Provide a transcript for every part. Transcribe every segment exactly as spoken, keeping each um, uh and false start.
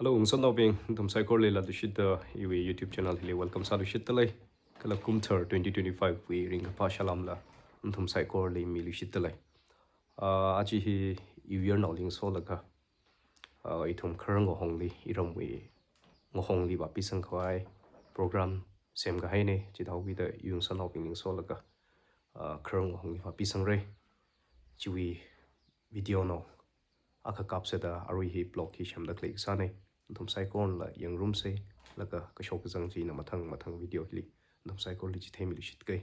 Hello, ungsan naobing, nathum saikorali latluishitta iwui YouTube channel hili welcome sāluishitta lei. Kala kumthar twenty twenty-five wui ringkaphā salāmla nathum saikorali miluishitta lei. Ah, aja hi New Year naoli ngasolaga, ah, ithum Kharar Ngahongli, iramwui Ngahongli vāpisangkhavai program semkahaina, chithāhaokida ungsan naobingli ngasolaga, ah, Kharar Ngahongli vāpisangra. Chiwui video nao akha kapsāda arui hi vlog hi semda khalei kasāna. Nathum saikorala yangrumsa, laga kashok kazang china mathang mathang video hili nathum saikorali chitheimiluishitkai.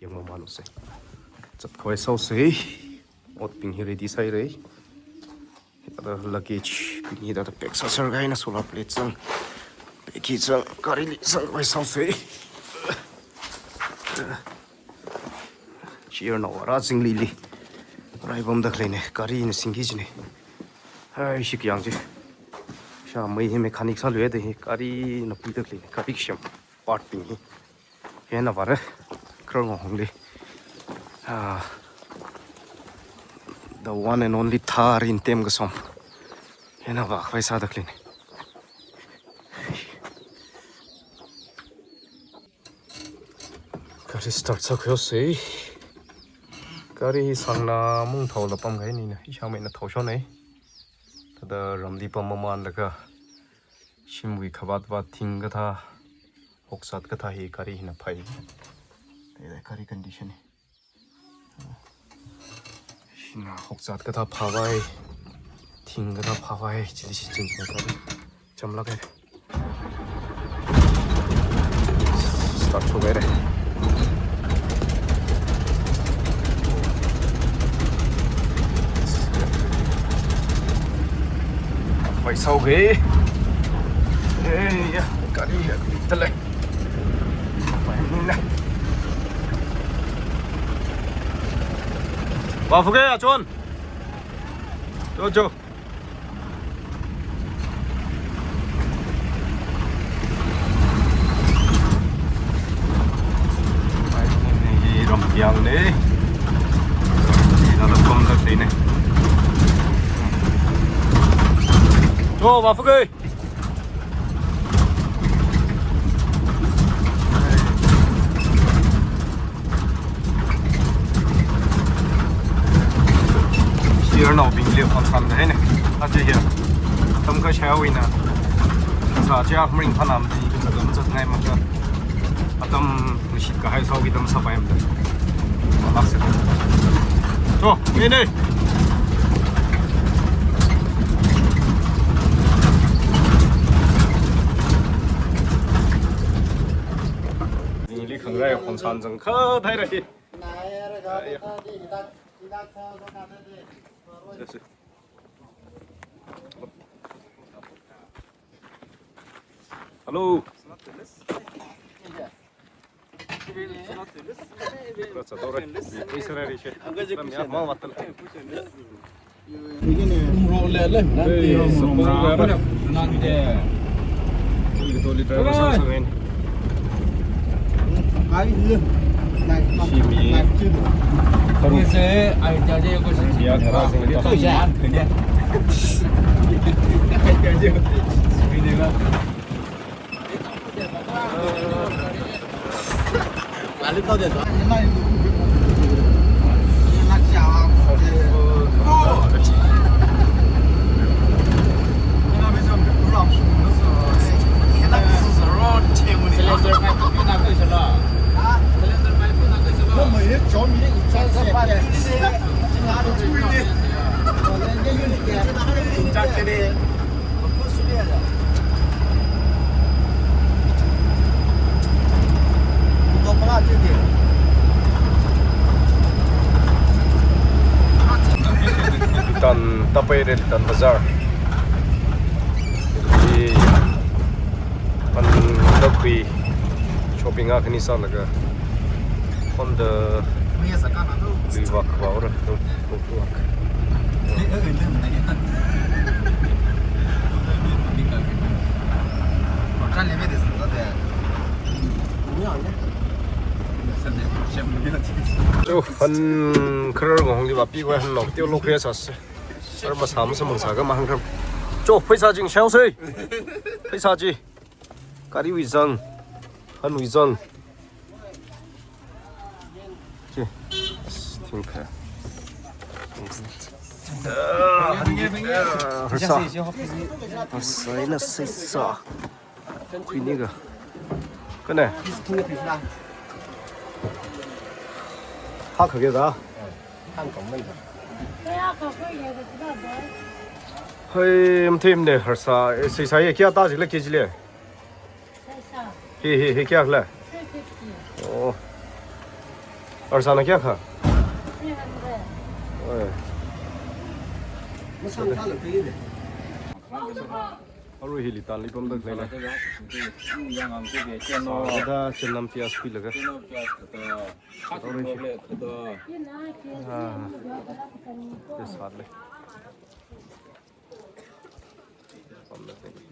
Yangmamān haosa. Zatkhavai sāhaosa. Otbing hi ready sāhaira. Hithāda luggage bing hithāda pack sāserkahaina, solar plate zang, bag hi zang, garili zangkhavai sāhaosa. Chair nao ara zinglili raipamda khaleina, garina singki kajina. Hai, shik yang chi. Sha mei hi mechanic sāluida hi garina puida khaleina, gari kasem part bing hi. Hina vāra, Kharar Ngahongli. Ah, the one and only Thar in tem kasom. Hina vākhavai sāda khaleina. Gari start sākhuihaosa. Gari hi sangna mung thaola pamkahaina, ishāmeina thaoshonna. Thāda ramli pam mamānlaga shimwui khavāt vāt thing kathā, hokzāt kathā hi gari hina phai. Thāda gari condition hi. Shina hokzāt kathā phāvai, thing kathā phāvai, chili shichin china gari chamlāka. Start sāhaira. Vāsāhaoga. Ei ya, gari ya, talai. Vāfa ke, achon. Jo, jo. Ramyangna. Ina la kom la tene. Jo, vāfa ke. Share naobingli khonsān kahaina. Aja hi atam kashaiwui eina, sā chi akha ringphānam chi kazat kazat ngai maka. Atam ngashitkahai sāhaoki, atam sāpai mada. Lāksa. To, ne ne. Nili khangarai khonsān zangkha thairai. Hello. Tan tapai re, tan bazar. Hi, an da khui shopping a khani sālaga. Honda. Lui vak vak ora. Yo, han Kharar Ngahongli vāpi khavai han nok teo lok ria sāsa. Ar masā masā mangsa ka mahang kram. To, pheisā chi shāose. Pheisā chi. Gariwui zang. Hanwui zang. Chi. Thingkha. Ah, harsā. Harsā eina seisā. Khuini ka. Kane. Hākha ke da. Hai, mthemne harsā, eh, seisā hi kayā ta jile, kg le? Hi, hi, hi kayā le? Oh. Harsāna kayākha? Oi. Arui hili tanli pamda khalei. Sāda chennam piyaz khuilaga. Ah. Piyaz sāle. Pamda khalei.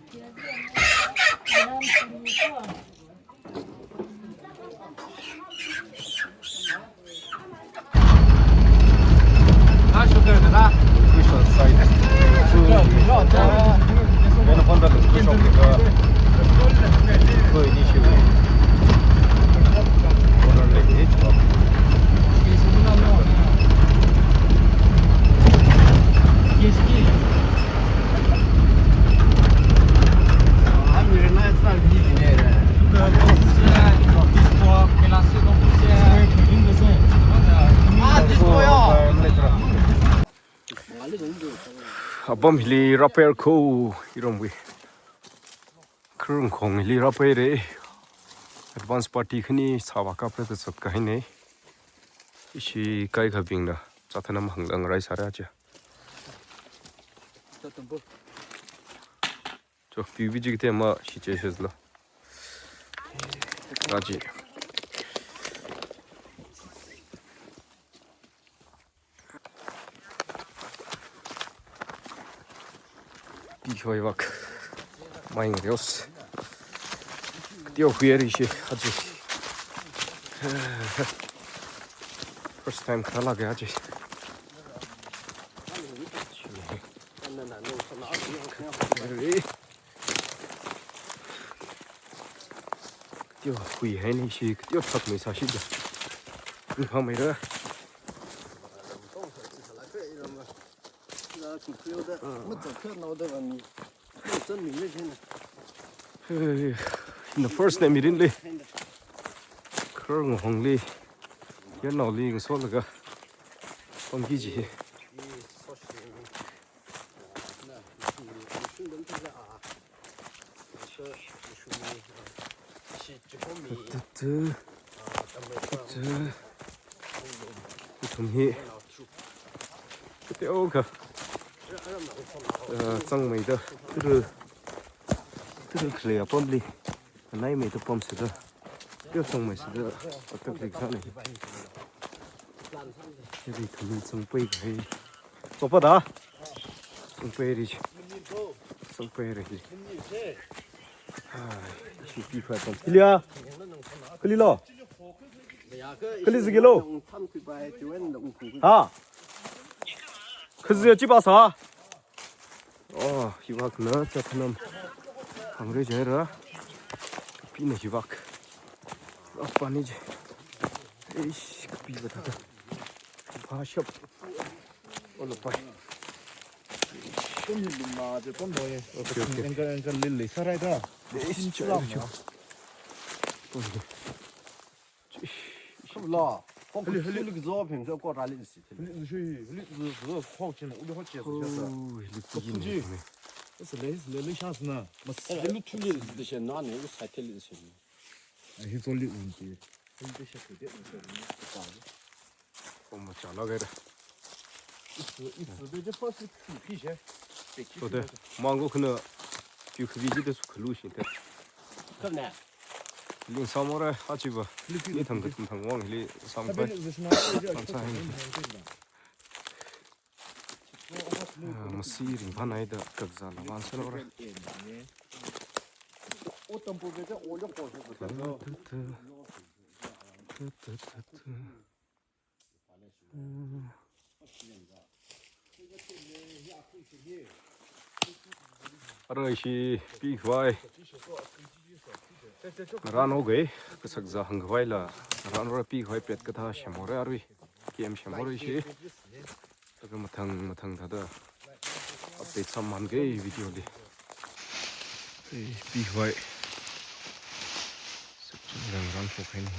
Apam hili rāpaira kho, irumwui. Khararngakhong hili rāpaira. Advance party khani sāvā kaprā da zatkahaina. Ishi kaikhabingna chāthanam hāngda ngaraisāra chi. Cho, piu biji kite ma shi che shezla. Raji. Pi hoi vak. Mai ngarios. Teo huiari shi haji. First time khala ga haji. Teo huihaina shi, teo thakmeisā shida. Ni phameira. Hey, in the first name irinli. Khararngakhongli. Yarnaoli ngasolaga. Pamki ji. Tu, tu, tu. Tu. Ithum hi. Teo ka. Eh, zangmeida. Turu. Turu khalei apamli. Naimeida pamsida. Teo zangmeisida. Atak lik sāna. Hili ithum zangpai kahai. Chopa da. Zangpairi. Zangpairi. Hai, shi pi kha tong. Kiliya? Kalilo? Kali zikilo? Ha? Kazi chi ba sā? Oh, hivak na chāthanam. Hāngre jaira. Kapina hivak. Apani je. Eish, kapi ba thāda. Ba shap. Olo pai. Kum hi lum na je pam noi. Okay, okay. Engkar, engkar lili sarai da. Eish, kum chila cho, ma. Cho. Kum la. Kum hili, hili. Hili zo phim zo ko rali si. Hili zo, hili zo, zo ho chen, uli ho chen, zo chen. Oh, hili pi ji ne. Ese le, ese le, le sha sna. Mas. Hili thuli zi de shen na ne, u sai te li zi shen. Ai, hi zo li un ti. Hili de sha ke de, un se ni. Ko machāla gaira. Isu, isu, de, de, first, isu, pi she. Ode, mango khana, piu khabi ji de su khalu shi te. Khamne? Ling samora, achiba. Ni thang ka thang wang hili sampai. Samsa hang. Ah, masi ringphānai da kazala van sālora. Tu, tu, tu. Mm. Arui ishi pikhavai ngarān haoga, kasakzā hāngkhavaila ngarān haora, pikhavai pet kathā semhaora arui. Kem semhaora ishi. Laga mathang mathang thāda update sāmānga video li. Ei, pikhavai. Sakchungda ngarān phok haina.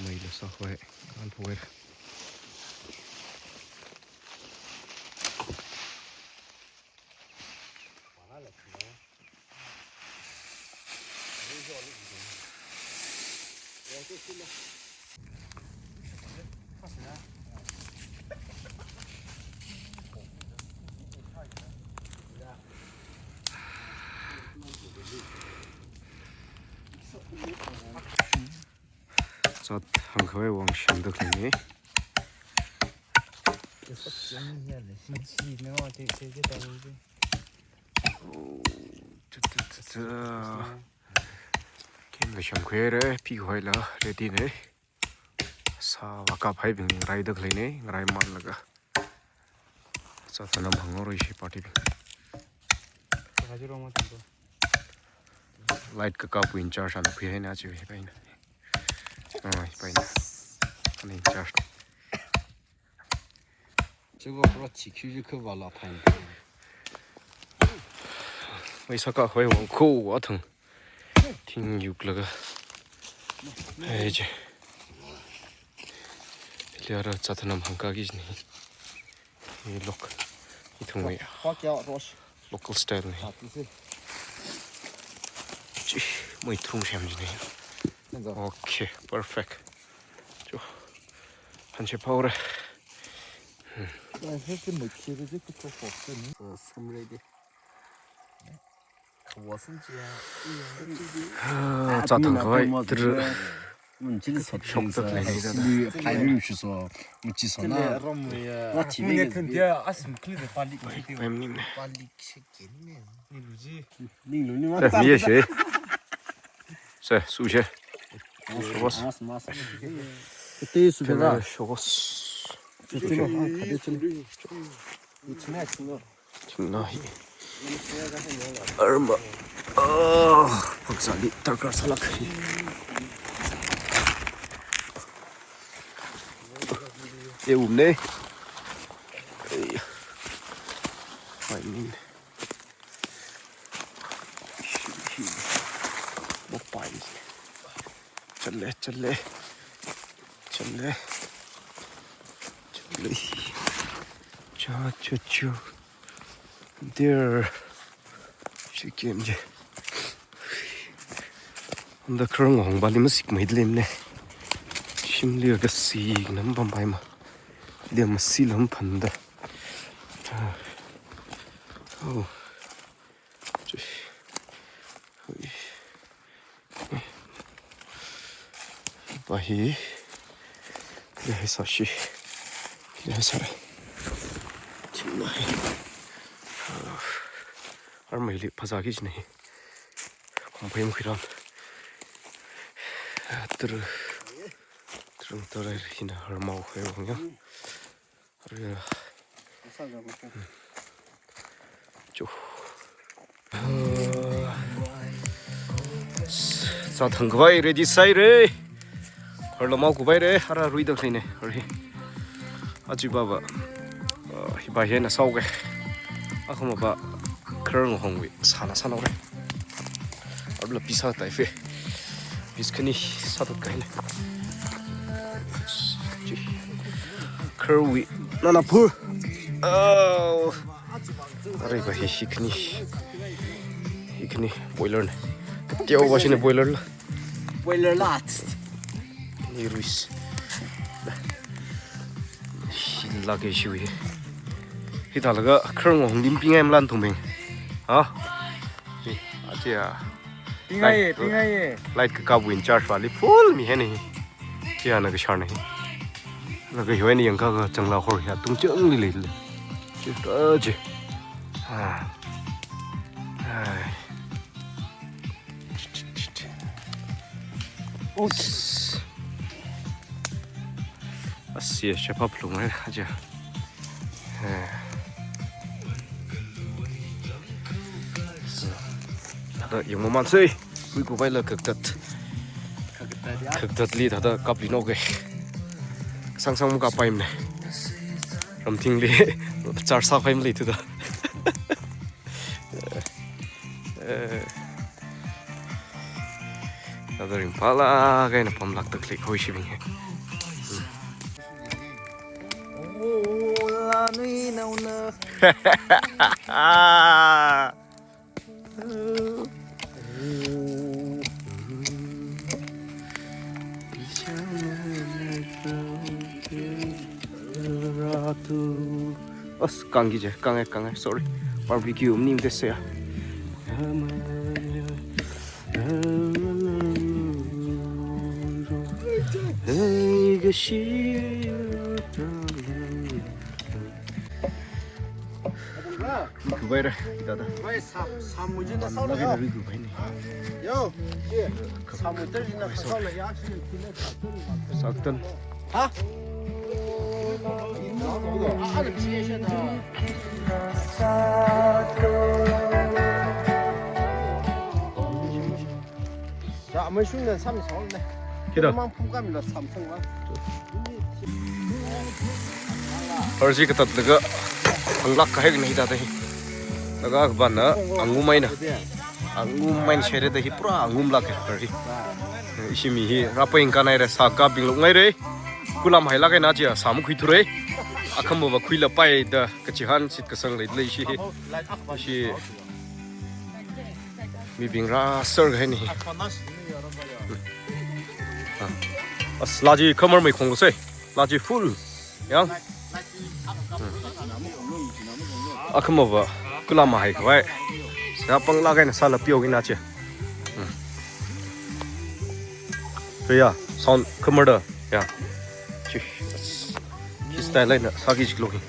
Meila sākhavai ngarān phok haira. Zat hāngkhavai vang shimda khaleina. Oh, cha, cha, cha, cha. Kemla shimkhuira, pikhavaila ready na. Sā vākaphaibing raida khaleina, ngaraimanlaga. Zat thanam hānghaora ishi party bing. Light kakapwui in-charge ana khui haina, chi hipaina. Ah, hipaina. Ana in-charge. Chiko pro chikyu ju khavala phain. Mei sākakhavai vang kho athang. Thing yuklaga. Hai je. Hili ara zat thanam hāngkaki jina. Hi lok. Ithumwui. Kya rosh. Local style na hi. Chi, mei tharung semjina hi. Okay, perfect. Cho. Hanche power. Samrei de. Ah, zat thangkhavai tara. Shokda khaleina. Phaiming shiso. Muchiso na. Ram ya. Mine thun dia asum kli de palik. Phaiming. Palik shake ni. Ni luji. Ning luni ma. Eh, mi ye she. Se, su she. Mas, mas. Te su bela. Shokos. Te lo, ha, te lo. It's nice, no. Chingna hi. Arma. Ah, phakzāli darkar sālāk. E um ne. Ei. Hai min. Mopai. Chale, chale. Chale. Chale. Cha, cha, cha. There. Shi kem je. Anda khararngahombali masik mai dlim ne. Shimli kasik nam pampai ma. Dia masi lam phanda. Oh. Hui. Ba hi. Hi sāshi. Hi sāra. Chingna hi. Armei li phazā ki jina hi. Khongphei makhuiram. Tru. Tru tru hina harmao khui wang ya. Cho. Zat thangkhavai ready sāhaira. Harlamao khavai re, ara ruida khaleina, ari. Achi baba. Ah, hiba hina sāuke. Akhama ba khararngahongwui sāna sānaora. Arla pisa tai fe. Piece khani sāthat kahaina. Khararwui nana phur. Oh. Arui ba hi hi khani. Hi khani boiler na. Teo ba shina boiler la. Boiler la. Ni ruis. Hi lake shiwi. Hithālaga khararngahong lim pingai malan thumbing. Ha? Hi, atia. Pingai ye, light, pingai ye. Light kakapwui in-charge vali full mi haina hi. China kashar na hi. Laga hiwui eina yangkha kachangla hor ya tungchangli leilei. Chi ta chi. Ah. Ai. Oops. Asi, shape up lung hai aja. Da yangmamansei, hui kuvaila kaktat. Kaktatli thāda kapli noke. Sangsang makapaimane. Ramthingli char sākhaimali thuda. Eh. Thāda ringphālāk eina pamlākda klik hoi shibing he. As, kangki je, kangai, kangai, sorry. Barbecue, mning dese ya. Hey, gashi. Kuvaira, dada. Vai, sam, sam mujina sau lagi ya. Ri kuvaini. Yo, ye. Sam mujina sau lagi ya. Saktan. Ha? Ah, ada ciye shi da. Ya, mai shung nan sam sau ne. Kida. Mang pum kami la sam sang la. Harji katatlaga, hanglāk kahai ni dada hi. Laga kabanna, angumaina. Angumain shere da hi pura angumlāk hai harji. Ishi mi hi, rāpai ngkanaire, sākabing lok ngaire. Kulam hailāk eina chia, sam khuithure. Akhamava khuilapai da, kachihan shitkasang leilei ishi hi. Ishi mibing rāser kahai ni. Ah. As, laji khamar mai khong kusai. Laji full. Yang. Akhamava kulam hai khavai. Sā panglāk eina sāla pio kina chia. Hmm. So ya, sound khamar da. Ya. Chi. As. Hi style eina sāki chiklo hi.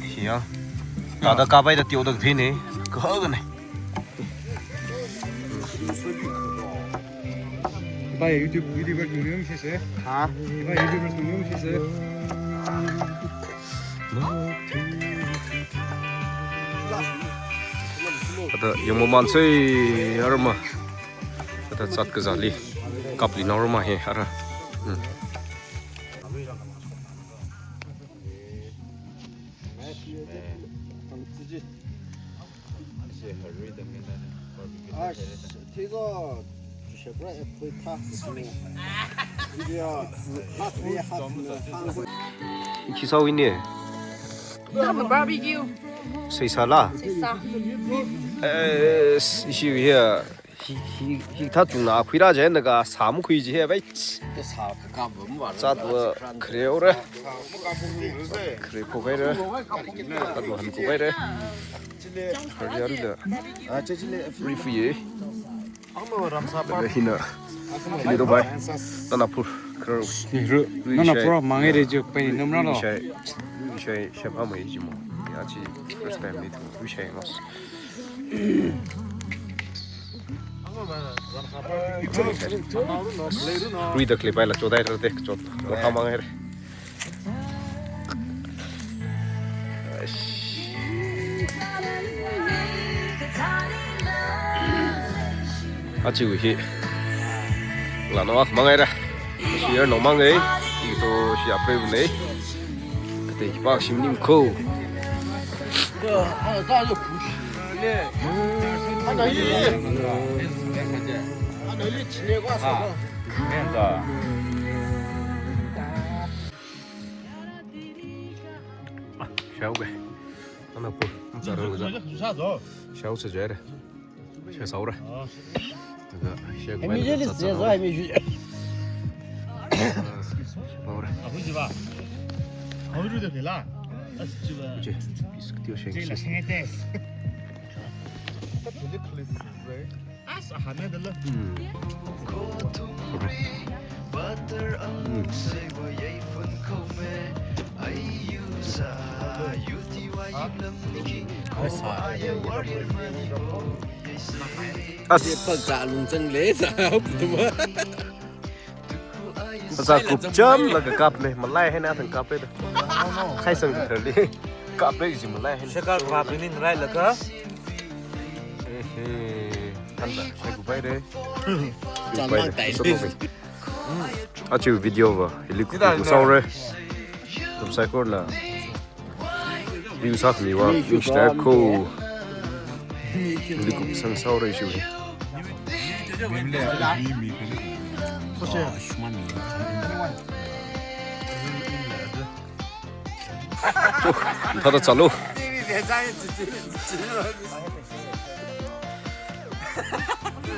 Hi ya. Thāda kapai da tio da thine. Kahagane. Iva YouTube, YouTuber nung sise. Ha? Iva YouTuber nung sise. Thāda yangmamansei arma. Thāda zat kazāli. Kapli naorma he ara. Hmm. Khi sao ini? Barbecue. Seisāla? Seisā. Eh, ishi here. Hi, hi, hithā tungna khuira jina ka sam khui ji he bai. Sā kakam bam ba. Zatva khare ora. Khare ko kaira. Zatva han ko kaira. Khare aru da. Ah, che chile. Free free ye. Ama ramsa pa. Hina. Hina do bai. Nana pur. Khare. Ni ru. Nana pur mangai re jo pai ni namra lo. Shai. Shai, shai pa mai ji mo. Ya chi first time ni tu. Shai mas. Ruida khalei paila chodai rade chot. Motha mangai re. Achi uhi. Lano ak mangai ra. Share no mangai. Ito share pre bunei. Kate kipak shim nim ko. Shao ke. Ana pu. Shao sa jare. Shao saura. Immediately saura. Saura. Ahun jiba. Ahun ru de la. As jiba. Uje. Piece kiti sheng. Jela sheng tes. As ahana de la. Hmm. Butter ang seiwa yai fun kome. Ayu sa yuti wa yim lam niki. As. As. Ye pagka lungchang le sa putuma. As kupcham laga kap le, malai hai na thang kap le da. Khai sang ka thar le. Kap le ji malai hai. Shakar kap le ning rai laga. He, hānda, shai kupaire. Kupaire. Aja video va, hili kusaore. Tum saikorana view sākhami vang, ningshida ko. Hili kusang saore ishi. Tada chalo.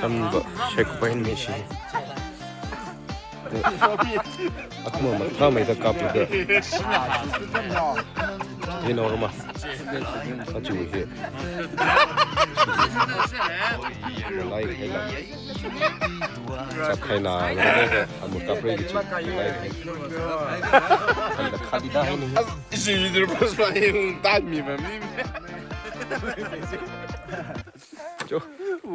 Hānda, shai kupain mi shi. Athum mathāmeida kaplaga. Hi normal. Aja hi. Lai kaila. Chap kaina, lai, amu kapre kichi. Lai. Hānda khalida haini. Ishi video post pa hi un tan mi ma mi. Jo.